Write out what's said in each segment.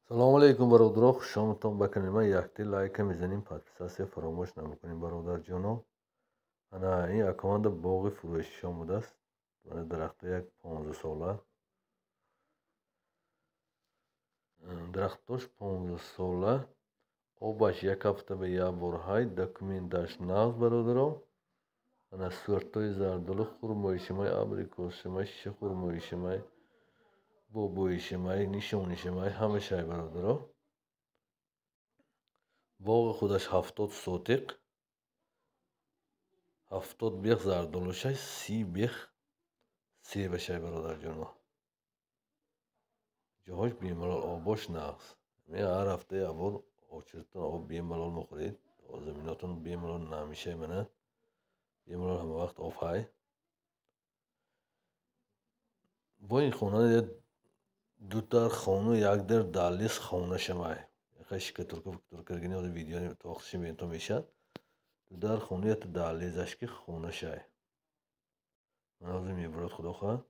Салому алейкум, бародаро, хушомадтон ба канали ман. Якти лайка мезанем, подписаться фаромӯш намекунем, бародарҷоно. Ана ин акоманда боғи фурӯшиш омадааст. Мана дарахто як 15 сола. Дарахтош 15 сола. Обаш як ҳафта ба як бор ҳай, документаш нағз, бародаро. Ана сӯртҳои зардолу, хурмоишимай, абрикосшимай, шишахурмоишимай, бобоишимай, нишонишимай, ҳамашай, бародаро. Боғи худаш 70 сотиқ, 70 бех зардолушай, 30 бех себашай, бародарҷоно. Ҷоҳош бемалол, обош нағз. Ҳар ҳафта як бор очиртон об бемалол мехӯред, заминотон бемалол намешай, мана бемалол ҳама вақт об ҳай. Бо ин хона ду дар хону як дар даллиз хона шамай. Яка шикатурка фактуркаргини ода видео тоқсиши бento мешад. Ду дар хону як даллизаш ки хона шай. Мана ҳозир мебурад, худо хоҳад.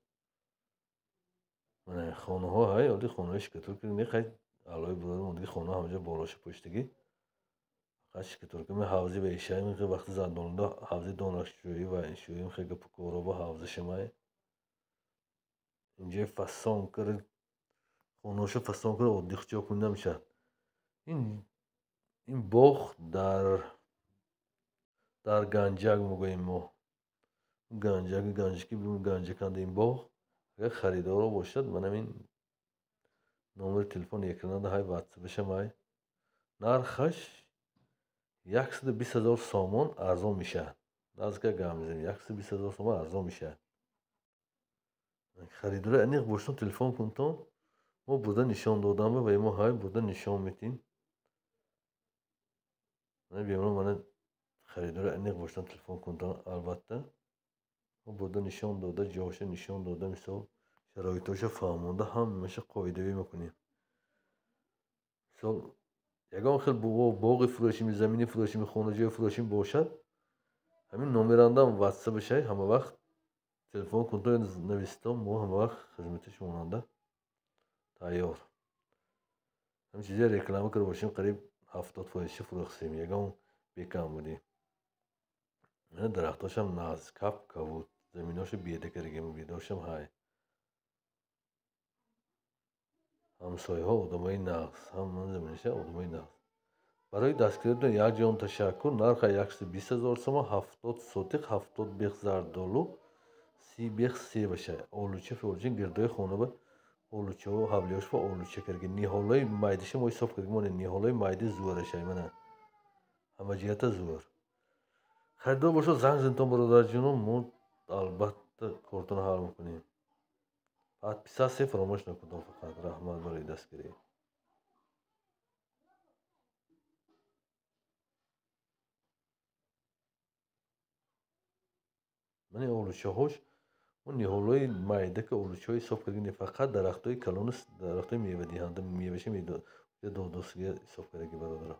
Мана хонаҳо ҳай, оди хонаҳои шикатурка мехай алои бурад мондиги хона ҳамаҷо болоша пуштиги. Фақат шикатурка ме ҳавзи ба ишай мехе вақти зардолуда ҳавзи донашҷӯӣ ва шӯӣ мехе гапу короба ҳавзи шамай. Инҷо фасон кард, хонаҳоша фасон кард, отдихчо кунда мешавад. Ин боғ дар Ганҷак мегӯем мо. Ганҷак, Ганҷаки Ганҷаканда ин боғ. Агар харидоро бошад, манам ин номери телефон экранада ҳай, ватсапашам ҳай. Нархаш 120 000 сомон арзон мешавад. Наздика гап мезанем, 120 000 сомон арзон мешавад. Харидори аниқ бошад, телефон кунтон, мо бурда нишон додам ва мо ҳай бурда нишон метим. Мана бемалол, мана харидори аниқ бошад, телефон кунтон, албатта. Мо бурда нишон дода, ҷоша нишон дода, мисол шароитоша фаҳмонда, ҳамаша қоидавӣ мекунем. Мисол ягон хел боғи фурӯшим, замини фурӯшим, хонаҷои фурӯшим бошад, ҳамин номерандам ватсапашай, ҳама вақт телефон кунтон, нависитон, мо ҳама вақт хизмати шумонанда тайёр. Ҳамин чизе реклама карда бошем, қариб 70% фурӯхтем, ягон бекам будем. Мана дарахтошам нағз, кап кабуд, заминоша беда кардагем, бедошам ҳай. Ҳамсояҳо одамои нағз, ҳама заминаша одамои нағз. Барои дастгириятон як ҷон ташаккур. Нарха 120 000 сомон, 70 сотиқ, 70 бех зардолу, 30 бех себашай. Олуча фурӯшин гирдои хона ба олучаҳо ҳавлиҳош ба олуча кардаги. Ниҳолҳои майдаша мо ҳисоб кардагим, мона ниҳолҳои майда зӯрашай, мана ҳама ҷиҳата зӯр. Харидор бошад, занг занитон, бародарҷоно, мо албатта кортонро ҳал мекунем. Подписаться фаромӯш накунед фақат. Раҳмат барои дастгирӣ. Мани олучаҳош, он ниҳолҳои майда ки олучаҳо ҳисоб кардагӣ, фақат дарахтҳои калону дарахтҳои мевадиҳанда, меваша додосига ҳисоб кардагӣ, бародаро.